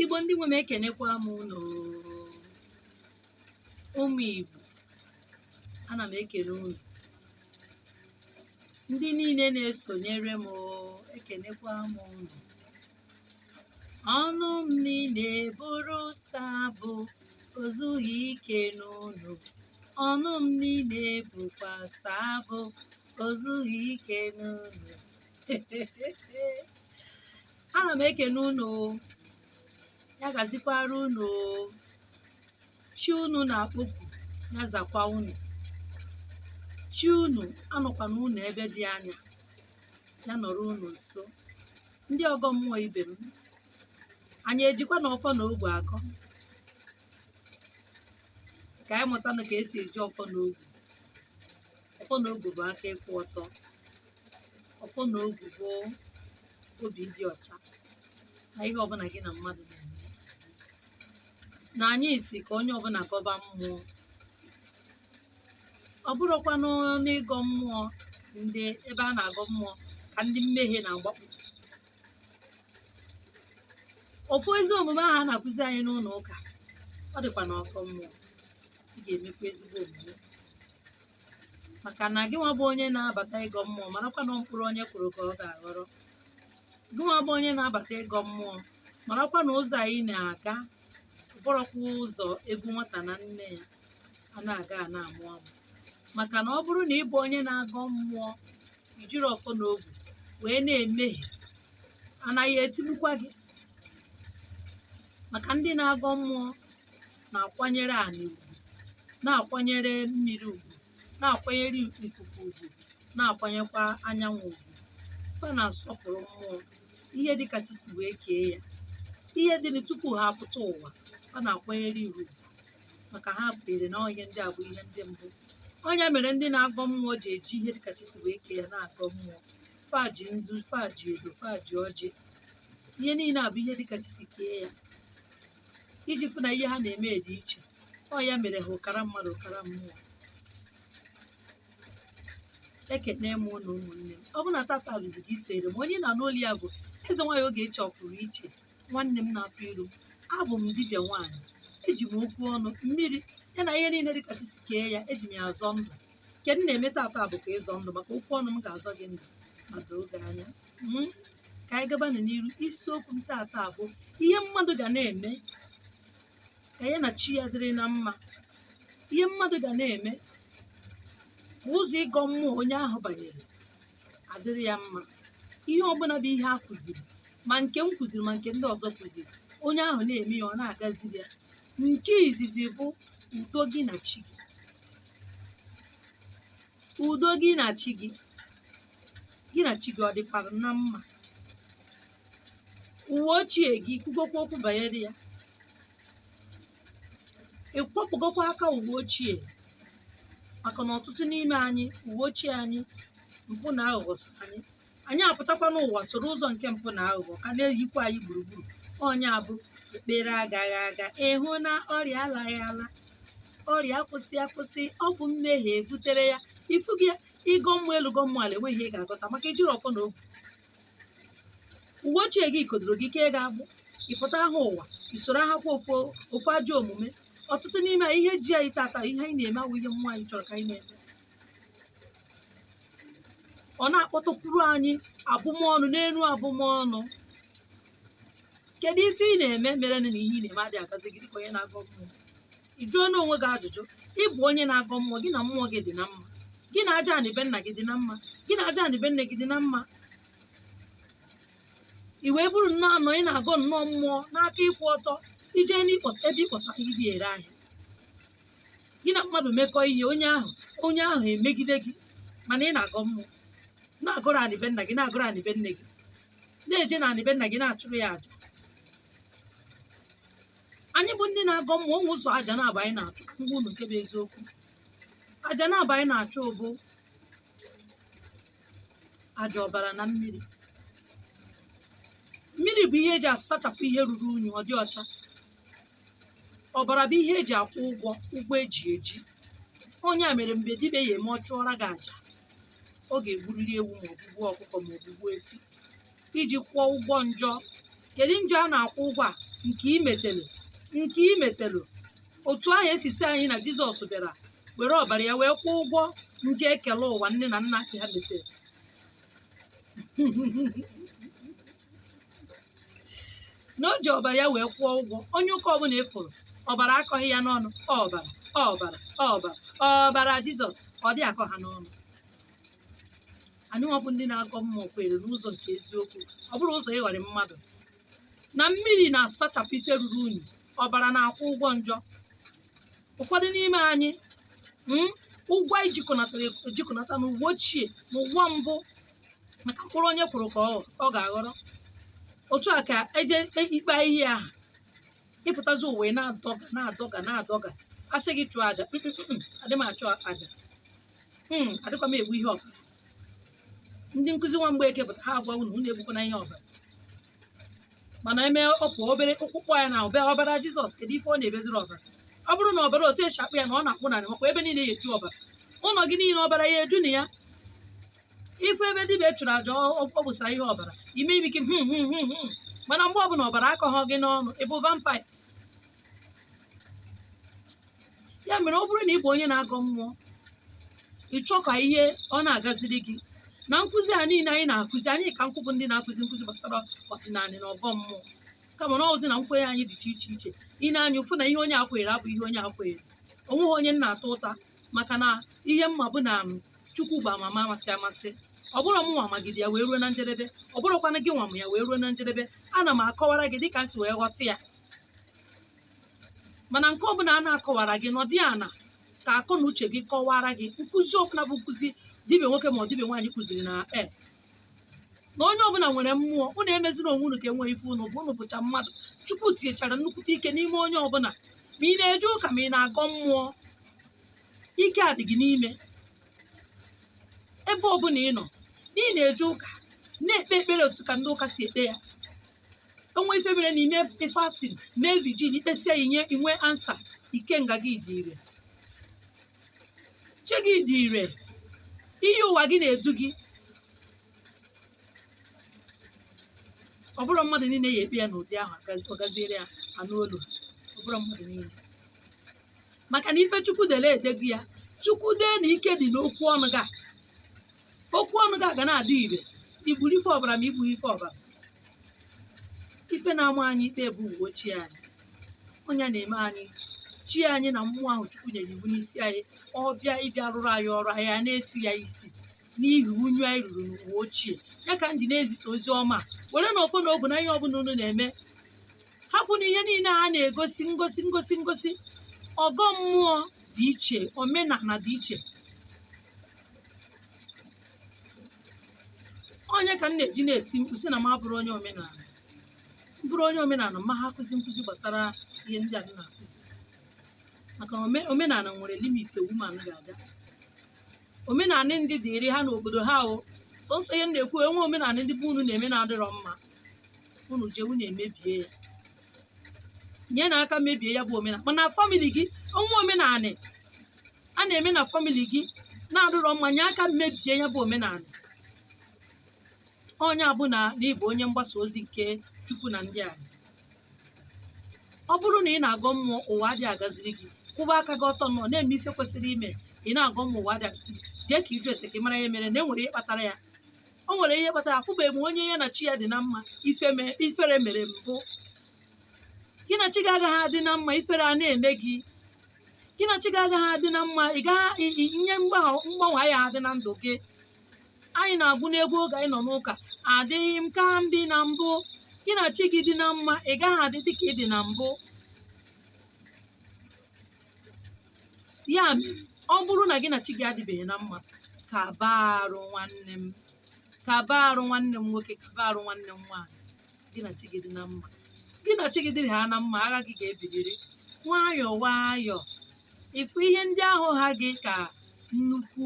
Igbo ndị nwe m, ekenekwa m unu. Ụmụ Igbo, ana m ekele unu. Ndị niile na-esonyere m, ekenekwa m unu. Ọnụ m niile bụrụ sọ abụ, ozughị ike n'unu. Ọnụ m niile bụkwa sọ abụ, ozughị ike n'unu. Ana m ekene unu. Ya gazikwara unu. Chi unu na-akpọku ya zakwa unu. Chi unu anọkwana unu ebe dị anya, ya nọrọ unu nso. Ndị ọgọ mmụọ ibe m, anyị ejikwa na ọfọ na ogwe agọ ka anyị mụtanụ ka esi eji ọfọ na ogwu. Ọfọ na ogwu bụ aka ịkwụ ọtọ. Ọfọ na ogwu bụ obi dị ọcha na ihe ọbụla gị na mmadụ na-eme. Na anyị si ka onye ọbụla gọba mmụọ. Ọ bụrụkwanụ n'ịgọ mmụọ, ndị ebe a na-agọ mmụọ ka ndị mmehie na-agbakpu. Ofu ezi omume ahụ a na-akụzi anyị n'ụlọ ụka, ọ dịkwa n'ọgọ mmụọ. Ị ga-emekwa ezigbo omume, maka na gị nwa bụ onye na-abata ịgọ mmụọ, marakwa na mkpụrụ onye kwuru ka ọ ga-aghọrọ. Gị nwa bụ onye na-abata ịgọ mmụọ, marakwa na ụzọ anyị na-aga bụrọkwa ụzọ egwu nwata na nne ya a na-aga a na-amụ amụ. Maka na ọ bụrụ na ị bụ onye na-agọ mmụọ, i jiri ọfọ na ogwu wee na-emehie, anaghị etigbukwa gị. Maka ndị na-agọ mmụọ na-akwanyere anị ugwu, na-akwanyere mmiri ugwu, na-akwanyere ikuku ugwu, na-akwanyekwa anyanwụ ugwu. Fa na-asọpụrụ mmụọ, ihe dịka chi si wee kee ya, ihe dịrị tupu ha apụta ụwa. Fa na-akwanyere ya ugwu, maka ha kweere na ihe ndị a bụ ihe ndị mbụ. Ọnya mere ndị na-agọ mmụọ ji eji ihe dịka chi si wee kee ya na-agọ mmụọ. Fa ji nzu, fa ji edo, fa ji ọjị. Ihe niile a bụ ihe dịka chi si kee ya, iji fụ na ihe ha na-eme dị iche. Ọ ya mere ha ụkara mmadụ, ụkara mmụọ. Ekene m unu, ụmụnne m. Ọ bụ na tata bụzi ka isere m, onye na-anụ olu ya bụ eze nwaanyị Ogechi ọpụrụ iche, nwanne m na-afọ iru. Abụ m dibịa nwaanyị. Eji m okwu ọnụ, mmiri ya na ihe niile dịka chi si kee ya, eji m ya azọ ndụ. Nke m na-eme tata bụ ka ịzọ ndụ, maka okwu ọnụ m ga-azọ gị ndụ ma doo gị anya. Ka anyị gabanụ n'iru. Isiokwu m tata bụ ihe mmadụ ga na-eme ka ya na chi ya dịrị na mma, ihe mmadụ ga na-eme ka ụzọ ịgọ mmụọ onye ahụ banyere adịrị ya mma. Ihe ọbụla bụ ihe a kụziri, ma nke m kụziri ma nke ndị ọzọ kụziri, onye ahụ na-eme ya, ọ na-agaziri ya. Nke izizi bụ udo gị na chi gị. Udo gị na chi gị, gị na chi gị ọ dịkwara na mma? Uwe ochie gị, kwugokwa okwu banyere ya? Ịkwọpụgokwa aka uwe ochie? Maka na ọtụtụ n'ime anyị, uwe ochie anyị, mpụ na aghụghọ so anyị. Anyị apụtakwa n'ụwa soro ụzọ nke mpụ na aghụghọ ka na-eyikwa anyị gburugburu. Onye abụ ekpere agaghị aga, ịhụ na ọrịa alaghị ala, ọrịa akwụsị akwụsị, ọ bụ mmehie butere ya. Ifu gị ịgọ mmụọ elu, gọ mmụọ ala, enweghị ihe ị ga-agọta, maka ijiri ọfọ na ogwu. Uwe ochie gị kodoro gị ike ga-agbụ ịpụta aha ụwa, isoro ahakwa ofu ofu ajọ omume. Ọtụtụ n'ime anyị, ihe ji anyị tata, ihe anyị na-eme awụ ihe mmụọ anyị chọrọ ka anyị na-eme. Ọ na-akpọtụkwuru anyị abụmọnụ n'elu abụmọnụ. Kedu ife ị na-eme mere na ihe ị na-eme adịghị agazi gị dịka onye na-agọ mmụọ? Ị jụọ n'onwe gị ajụjụ. Ị bụ onye na-agọ mmụọ, gị na mmụọ gị dị na mma? Gị na aja anị be nna gị dị na mma? Gị na aja anị be nne gị dị na mma? I wee bụrụ nnọọ anọ ị na-agọ nnọọ mmụọ n'aka ịkwụ ọtọ, ije n'ịkpọsa ebe ịkpọsa ihe ere ahịa, gị na mmadụ mekọọ ihe, onye ahụ emegide gị, mana ị na-agọ mmụọ, na-agọrọ anị be nna gị, na-agọrọ anị be nne gị, na-eje na anị be nna gị na-achụrụ ya àjà. Anyị bụ ndị na-agọ mmụọ, onwe ụzọ àjà na-abụ anyị na-achụ ngwa unu. Nke bụ eziokwu, àjà na-abụ anyị na-achụ bụ àjà ọbara na mmiri. Mmiri bụ ihe eji asachapụ ihe ruru unyi, ọ dị ọcha. Ọbara bụ ihe eji akwụ ụgwọ, ụgwọ eji eji. Onye a mere mgbe dibịa ya eme, ọ chụọra gị àjà, ọ ga-egburiri ewu ma ọ bụ gbuo ọkụkọ ma ọ bụ gbuo efi iji kwụọ ụgwọ njọ. Kedu njọ a na-akwụ ụgwọ a? Nke imetelu, nke imetelu, otu ahụ esi si anyị na Jizọs bịara were ọbara ya wee kwụọ ụgwọ nje ekele ụwa nne na nna ha metere. Na o ji ọbara ya wee kwụọ ụgwọ. Onye ụka ọbụla ịfụrụ ọbara akọghị ya n'ọnụ, ọbara ọbara ọbara ọbara Jizọs, ọ dị akọ ha n'ọnụ. Anyị nwabụ ndị na-agọ mmụọ kwere n'ụzọ nke eziokwu, ọ bụrụ ụzọ ịghọrị mmadụ. Na mmiri na-asachapụ ife ruru unyi, ọbara na-akwụ ụgwọ njọ. Ụfọdụ n'ime anyị ụgwọ anyị jikọnatara ejikọnata n'ụwa ochie, n'ụwa mbụ, maka mkpụrụ onye kwụrụ ka ọ ga-aghọrọ. Otu a ka eje ikpe ahịhịa ahụ, ịpụtazi ụwa ị na-adọga na-adọga na-adọga, asị gị chụọ aja, adị m achụ aja, adịkwa m egbu ihe ọbara. Ndị nkụzi nwa mgbe ekepụta ha agwa unu unu egbukwana ihe ọbara, mana eme ọpụ obere ụkwụkpọ ya na ọbara Jizọs. Kedu ife ọ na-ebeziri ọbara? Ọ bụrụ na ọbara otu esi akpụ ya na ọ na-akpụ narị, makwa ebe niile ya eju ọbara, ụlọ gị niile ọbara ya eju na ya. Ife ebe dibịa chụrụ aja ọ gbụsara ihe ọbara, ime ime ike hmm. Mana mgbe ọbụla ọbara akọghọ gị n'ọnụ, ị bụ vampire. Ya mere ọ bụrụ na ị bụ onye na-agọ mmụọ, ị chọọ ka ihe ọ na-agaziri gị na nkụzi a niile anyị na-akụzi, anyị ka nkwụ bụ ndị na-akụzi nkụzi gbasara ọdịnala na ọgọ mmụọ, kama na ọzi na nkwenye anyị dịcha iche iche. Ị na-anya ụfụ na ihe onye akwere abụ ihe onye akwere. Onweghị onye na-ata ụta, maka na ihe mma bụ na Chukwu bụ amama amasị amasị. Ọ bụrụ m nwa magide ya wee ruo na njedebe, ọ bụrụkwana gị nwa m ya wee ruo na njedebe, ana m akọwara gị dịka m si wee ghọta ya. Mana nke ọbụla a na-akọwara gị nọdị ana ka akọ na uche gị kọwara gị. Nkụzi ọbụla bụ nkụzi dibịa nwoke ma ọ dibịa nwaanyị kụziri na na onye ọbụla nwere mmụọ, unu emeziri onwe unu ka enwee ife unu bụ, unu bụcha mmadụ. Chukwu tinyechara nnukwute ike n'ime onye ọbụla, ma ị na-eje ụka ma ị na-agọ mmụọ, ike a dị gị n'ime. Ebe ọbụla ị nọ, na ị na-eje ụka na-ekpe ekpere otu ka ndị ụka si ekpe ya, onwe ife mere na ime fasting, mee vigil, ikpesia ya inye inwe ansa. Ike nga gị dị ire, chi gị dị ire, ihe ụwa gị na-edu gị. Ọ bụrụ mmadụ niile ya ekpe ya n'ụdị ahụ, ọ gaziere ya anụ olu. Ọ bụrụ mmadụ niile, maka na ife Chukwu dere edego ya. Chukwu dee na ike dị n'okwu ọnụ gị, okwu ọnụ gị ga na-adị ire. Igburu ife ọbara ma igbughị ife ọbara. Ife na-ama anyị ikpe bụ uwe ochie anyị, onye na-eme anyị chi anyị na mmụọ ahụ Chukwu nyere iwu n'isi anyị, ọ bịa ịbịa rụrụ anyị ọrụ anyị a na-esi ya isi n'ihi unyu anyị ruru n'ụwa ochie. Ya ka m ji na-ezisa ozi ọma, were na ofo na ogu na ihe ọbụla unu na-eme, hapụ na ihe niile ha na-egosi ngosi ngosi ngosi. Ọgọ mmụọ dị iche, omenala dị iche. Onye ka m na-eji na-eti mkpu sị na m abụrụ onye omenala, m bụrụ onye omenala ma ha akụzi nkụzi gbasara ihe ndị a m na-akụzi, maka na omenala nwere limit ewumanụ ga-aga. Omenala ndị dịrị ha n'obodo ha, o sọnsọ ihe m na-ekwu, enwe omenala ndị bụ unu na-eme na-adịrọ mma, unu jee unu emebie ya, nye na aka mebie ya bụ omenala. Mana famili gị, onwe omenala a na-eme na famili gị na-adịrọ mma, nye aka mebie ya bụ omenala. Onye abụ na ịbụ onye mgbasa ozi nke Chukwu na ndị a, ọ bụrụ na ị na-agọ mmụọ, ụwa adịghị agaziri gị. Kwụba aka gị ọtọ nọ na-eme ife kwesịrị ime. Ị na-agọ mmụọ, ụwa adịghị agaziri gị. Jee ka ịjụ ese ka ị mara ihe mere na e nwere ihe kpatara ya. O nwere ihe kpatara. Afụbeghị m onye ya na chi ya dị na mma ifere mere mbụ. Gị na chi gị agaghị adị na mma, ifere a na-eme gị. Gị na chi gị agaghị adị na mma, ị gaghị nye mgbanwe anyị adị na ndụ gị. Anyị na-agụ n'egwu oge anyị nọ n'ụka, adịghị m ka m dị na mbụ. Gị na chi gị dị na mma, ị gaghị adị dị ka ị dị na mbụ. Ya mere ọ bụrụ na gị na chi gị adịbeghị na mma, kaba arụ nwanne m, kaba arụ nwanne m nwoke, kaba arụ nwanne m nwaanyị, gị na chi gị dị na mma. Gị na chi gị dịrị ha na mma, agha gị ga-ebiliri nwayọọ nwayọọ. Ịfụ ihe ndị ahụ ha gị ka nnukwu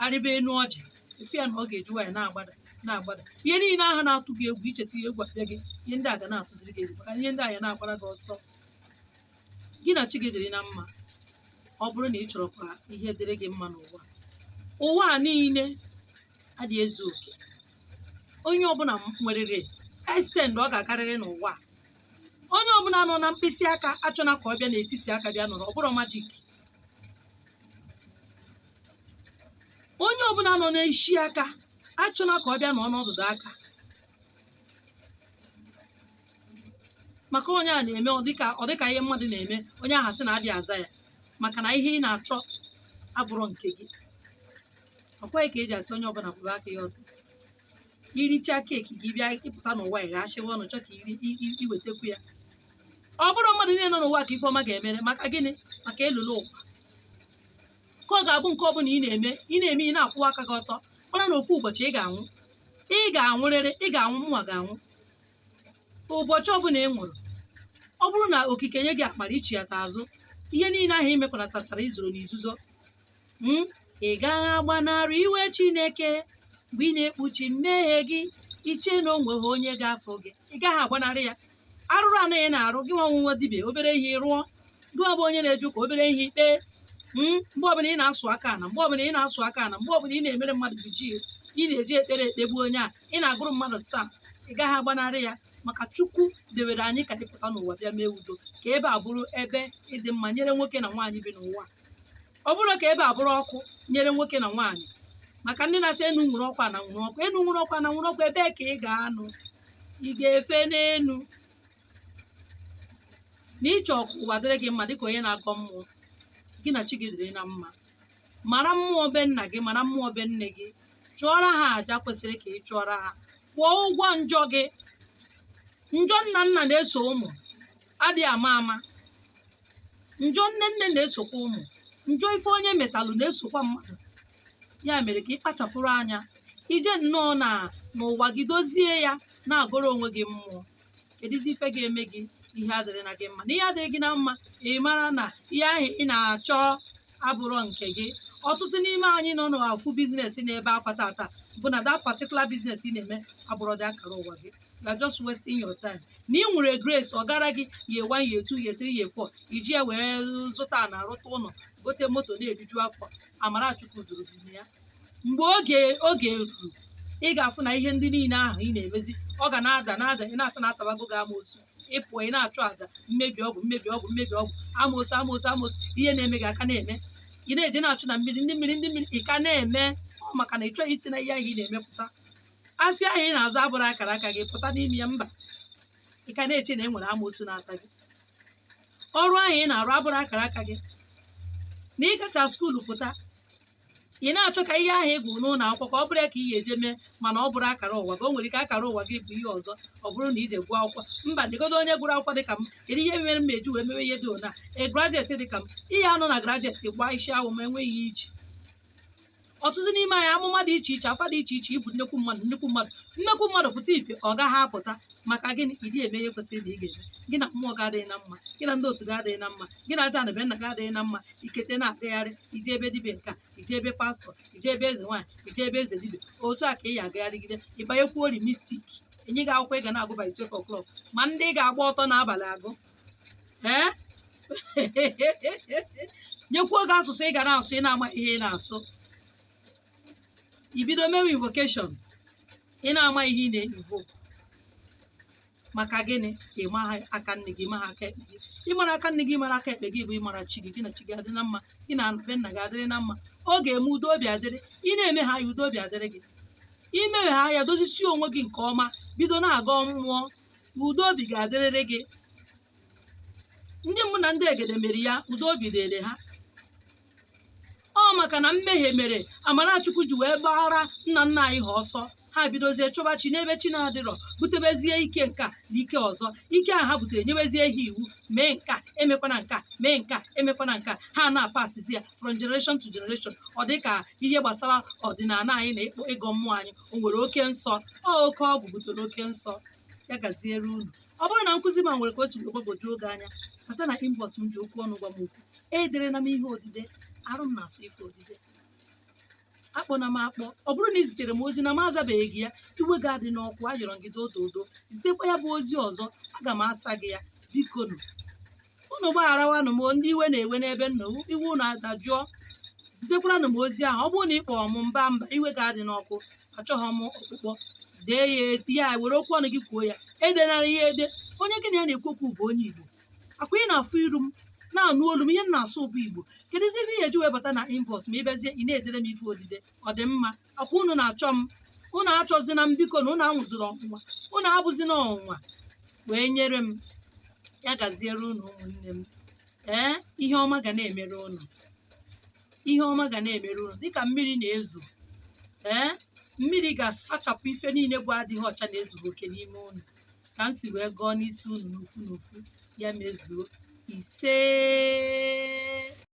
arịba enu ọjị, ife ya na ọ ga-eji nwaanyị na-agbada na-agbada. Ihe niile ahụ na-atụ gị egwu, icheta ihe egwu abịa gị, ihe ndị a ga na-atụziri gị egwu, maka ihe ndị a ya na-agbara gị ọsọ. Gị na chi gị dịrị na mma. Ọ bụrụ na ị chọrọ ka ihe dịrị gị mma n'ụwa, ụwa a niile adịghị ezu oke. Onye ọbụla nwerere extend ọ ga-akarịrị n'ụwa. Onye ọbụla nọ na mkpịsị aka achọna ka ọ bịa n'etiti aka bịa nọrọ, ọ bụrụ magic. Onye ọbụla nọ n'isi aka achọna ka ọ bịa nọ n'ọdụdụ aka, maka onye a na-eme ọ dịka ihe mmadụ na-eme, onye ahụ sị na adịghị aza ya, maka na ihe ị na-achọ abụrọ nke gị. Ọ kwaghị ka eji asị onye ọbụla kwụrụ aka ya ọtọ. Irichaa keeki gị bịa ịpụta n'ụwa, ị ga-achịwa ọnụ chọ ka iwetakwu ya. Ọ bụrụ mmadụ niile nọ n'ụwa ka ife ọma ga-emere, maka gịnị? Maka elulu ụwa. Ka ọ ga-abụ nke ọbụla ị na-eme, ị na-eme, ị na-akwụwa aka gị ọtọ, mara na ofu ụbọchị ị ga-anwụ, ị ga-anwụrịrị, ị ga-anwụ, mụnwa ga-anwụ. Ụbọchị ọbụla ị nwụrụ, ọ bụrụ na okike nye gị akpara ichi ya ta azụ, ihe niile ahụ ị mekọnatachara izoro n'izuzo. Ị gaghị agbanarị iwe Chineke mgbe ị na-ekpuchi mmehie gị, iche na o nweghị onye ga-afụ gị. Ị gaghị agbanarị ya. Arụrụ anaghị na-arụ gị nwa nwa dibịa, obere ihe ị rụọ, gị nwa bụ onye na-eju ka obere ihe ikpe. Mgbe ọbụla ị na-asụ aka na, mgbe ọbụla ị na-asụ aka na, mgbe ọbụla ị na-emere mmadụ bijil, ị na-eji ekpere ekpegbu onye a, ị na-agụrụ mmadụ saa, ị gaghị agbanarị ya. Maka Chukwu dewere anyị ka anyị pụta n'ụwa bịa mee udo, ka ebe a bụrụ ebe ịdị mma nyere nwoke na nwaanyị bi n'ụwa. Ọ bụrụ ka ebe a bụrụ ọkụ nyere nwoke na nwaanyị, maka ndị na-asị enu nwụrụ ọkụ ana nwụrụ ọkụ, enu nwụrụ ọkụ ana nwụrụ ọkụ, ebee ka ị ga-anụ? Ị ga-efe n'enu. Na ịchọ ka ụwa dịrị gị mma dịka onye na-agọ mmụọ, gị na chi gị dịrị na mma. Mara mmụọ be nna gị, mara mmụọ be nne gị, chụọrọ ha àjà kwesịrị ka ị chụọrọ ha, kwụọ ụgwọ njọ gị. Njọ nna nna na-eso ụmụ adịghị ama ama, njọ nne nne na-esokwa ụmụ, njọ ife onye metalụ na-esokwa mmadụ. Ya mere ka ị kpachapụrụ anya, ije nnọọ na n'ụwa gị dozie ya, na-agọrọ onwe gị mmụọ. Kedụzi ife ga-eme gị ihe adịrị na gị mma? Na ihe adịghị gị na mma, ị mara na ihe ahụ ị na-achọ abụrọ nke gị. Ọtụtụ n'ime anyị nọ n'ofu business na-ebe akwa tata bụ na that particular business ị na-eme abụrọ dị akara ụwa gị. You are just wasting your time. Na ị nwere grace, ọ gara gị year 1, year 2, year 3, year 4, iji ya wee zụta na arụta ụlọ, gote moto na-eriju afọ. Amara Chukwu duru gị na ya. Mgbe oge ruru, ị ga-afụ na ihe ndị niile ahụ ị na-emezi ọ ga na-ada na-ada, ị na-asị na atabago gị amoosu, ị pụọ ị na-achụ àjà mmebi ọgwụ, mmebi ọgwụ, mmebi ọgwụ, amoosu, amoosu, amoosu, ihe na-eme gị aka na-eme, ị na-eje na-achụ na mmiri, ndị mmiri, ndị mmiri, ị ka na-eme. Ọ maka na ị chọghị isi na ihe ahụ ị na-emepụta. Afịa ahụ ị na-azụ abụrụ akara aka gị, pụta n'ime ya, mba, ị ka na-eche na e nwere amoosu na-ata gị. Ọrụ ahụ ị na-arụ abụrụ akara aka gị. Na ị gacha skuulu pụta, ị na-achọ ka ihe ahụ ị gụrụ n'ụlọ akwụkwọ ka ọ bụrụ ya ka ị ga-eje mee, mana ọ bụrụ akara ụwa gị. O nwere ike akara ụwa gị bụ ihe ọzọ, ọ bụrụ na ije gụọ akwụkwọ. Mba, dịgodo onye gụrụ akwụkwọ dịka m, kedu ihe mere m eji wee mewe ihe dị ona? E graduate dịka m, ihe anọ na graduate gbaa isi awụ ma enweghị iji. Ọtụtụ n'ime anyị, amụma dị iche iche, afa dị iche iche, ịbụ nnekwu mmadụ, nnekwu mmadụ, nnekwu mmadụ pụta ife, ọ gaghị apụta. Maka gịnị? Ịdị eme ihe kwesịrị na ị ga-eme. Gị na mmụọ gị adịghị na mma, gị na ndị otu gị adịghị na mma, gị na aja na be nna gị adịghị na mma. Ikete na-agagharị, ije ebe dibịa nka, ije ebe pastọ, ije ebe eze nwaanyị, ije ebe eze dibịa. Otu a ka ị ya agagharịgide, ịbanyekwuo ori mistik, enye gị akwụkwọ ị ga na-agụ by 12 o'clock, ma ndị ga-agba ọtọ n'abalị agụ. Ee, nyekwuo gị asụsụ ị ga na-asụ, ị na-ama ihe ị na-asụ. Ibido mewe invocation, ị na-ama ihe ị na-invoke. Maka gịnị? Ị maghị aka nne gị, ịmaghị aka ekpe gị. Ịmara aka nne gị, ịmara aka ekpe gị bụ ịmara chi gị. Gị na chi gị adị na mma, gị na be nna gị adịrị na mma. Ọ ga-eme udo obi adịrị. Ị na-eme ha ya, udo obi adịrị gị. Imewe ha ya, dozisie onwe gị nke ọma, bido na-agọ mmụọ, udo obi ga-adịrịrị gị. Ndị mbụ na ndị egede mere ya, udo obi dịrị ha. Ọ maka na mmehie mere Amarachukwu ji wee gbaghara nna nna anyị ha ọsọ, ha bidozie chọba chi n'ebe chi na-adịrọ, butebezie ike nka na ike ọzọ. Ike ahụ ha butere nyewezie ha iwu, mee nka emekwana nka, mee nka emekwana nka. Ha na-apasizi ya from generation to generation. Ọ dị ka ihe gbasara ọdịnala anyị na ịkpọ ịgọ mmụọ anyị, o nwere oke nsọ. Ọ oke ọgwụ butere oke nsọ. Ya gaziere unu. Ọ bụrụ na nkụzi ma nwere ka o si wee gbagwojuo oge anya, bata na inbox m ji okwu ọnụ gwa m okwu. Ederela m ihe odide, arụ m na-asụ ife odide, akpọ na m akpọ. Ọ bụrụ na ị zitere m ozi na m azabeghị gị ya, iwe ga-adị n'ọkụ. Ayọrọ gị dododo, zitekwa ya bụ ozi ọzọ, aga m asa gị ya. Biko nụ, unu gbagharawanụ m ndị iwe na-ewe n'ebe m nọ, iwe unu adajụọ. Zitekwaranụ m ozi ahụ. Ọ bụrụ na ị kpọọ m mba mba, iwe ga-adị n'ọkụ, achọghị m ọkpụkpọ. Dee ya, ya were okwu ọnụ gị kwuo ya. Edenara ihe ede, Onye gị na ya na-ekwu okwu bụ onye Igbo. Akwa ị na-afụ iru m, na-anụ olu m, ihe m na-asụ bụ Igbo. Kedụzi ife ihe eji wee bata na inbox ma ị bịazie, ị na-edere m ife odide? Ọ dị mma? Akwa unu na-achọ m, unu achọzina m, biko. Na unu anwụziri ọnwụnwa, unu abụzina ọnwụnwa wee nyere m. Ya gaziere unu, ụmụnne m. Ee, ihe ọma ga na-emere unu, ihe ọma ga na-emere unu dịka mmiri na-ezo. Ee, mmiri ga-asachapụ ife niile bụ adịghị ọcha na ezughị oke n'ime unu. Ka m si wee gọọ n'isi unu n'ofu n'ofu, ya mezuo. Ise.